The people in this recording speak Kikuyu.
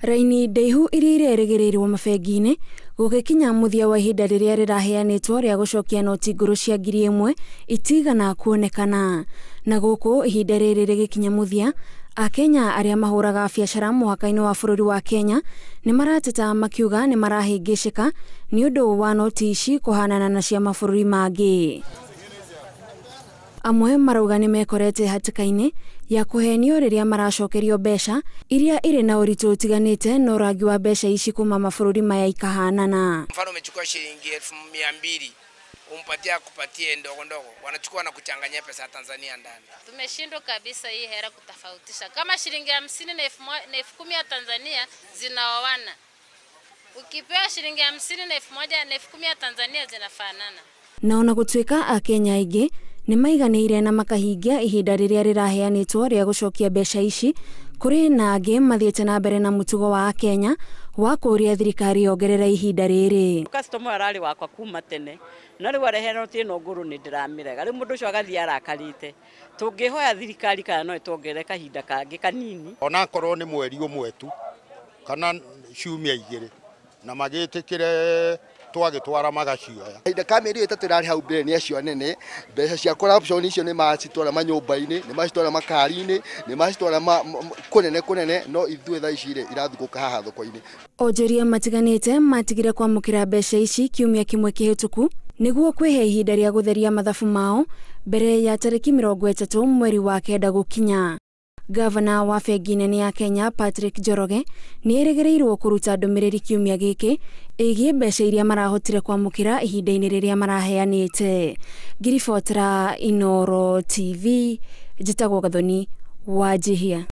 Raini ndaihu iria irerĩgĩrĩirwo mabengi-inĩ gũgĩkinya mũthia wa ihinda rĩrĩa rĩraheanĩtwo rĩa gũcokia noti ngũrũ cia 1000 itigana kuonekana. Na gũkũ ihinda rĩrĩ rĩgĩkinya mũthia, Akenya arĩa mahũraga biacara mũhaka-inĩ wa bũrũri wa Kenya nĩ marateta makiuga nĩ marahĩngĩcĩka nĩ ũndũ wa noti ici kũhanana na cia mabũrũri mangĩ. Amwe marauga nĩ mekorete hatĩka-inĩ ya kũhenio rĩrĩa maracokerio mbeca iria irĩ na ũritũ ũtiganĩte no rangi wa mbeca ici kuma mabũrũri maya ikahanana. Mfano umechukua shilingi 200,000 umpatie akupatie ndogo ndogo, wanachukua na kuchanganyia pesa ya Tanzania ndani. Tumeshindwa kabisa hii hera kutofautisha. Kama shilingi 50 na 10,000 ya Tanzania zinaoana. Ukipewa shilingi 50 na 1,000 na 10,000 ya Tanzania zinafanana. Na ona gũtuĩka Akenya aingĩ nĩ maiganĩire na makahingia ihinda rĩrĩa rĩraheanĩtwo rĩa gũcokia mbeca ici, kũrĩ na angĩ mathiĩte na mbere na mũtugo wa Akenya wa kũũria thirikari yongerere ihinda rĩrĩ. Customer ararĩ wakwa kuma tene na rĩu arehe noti ĩno ngũrũ nĩ ndĩramĩrega, rĩu mũndũ ũcio agathiĩ arakarĩte. Tũngĩhoya thirikari kana no ĩtuongerere kahinda kangĩ kanini. Onakorwo nĩ mweri ũmwe tu kana ciumia igĩrĩ na magĩtĩkĩre twagĩtwara magacioya. Kahinda ka mĩeri ĩtatũ ĩrarĩ hau mbere nĩ acio anene, mbeca cia corruption icio nĩ macitwara manyũmba-inĩ, nĩ macitwara makari-inĩ, nĩ macitwara kũnene kũnene, no ithuĩ thaa ici rĩ irathugũka haha thoko-inĩ. Onjoria matiganĩte matigire kwamũkĩra mbeca ici kiumia kĩmwe kĩhĩtũku nĩguo kwĩhe ihinda rĩa gũtheria mathabu mao mbere ya tarĩki 30 mweri wa 9 gũkinya. Gavana wa bengi nene ya Kenya Patrick Njoroge nĩ erĩgĩrĩirwo kũruta ndũmĩrĩri kiumia gĩkĩ ĩgiĩ mbeca iria marahotire kwamũkĩra ihinda-inĩ rĩrĩa maraheanĩte. Ngiribotera Inooro TV, njĩtagwo Gathoni Wanjihia.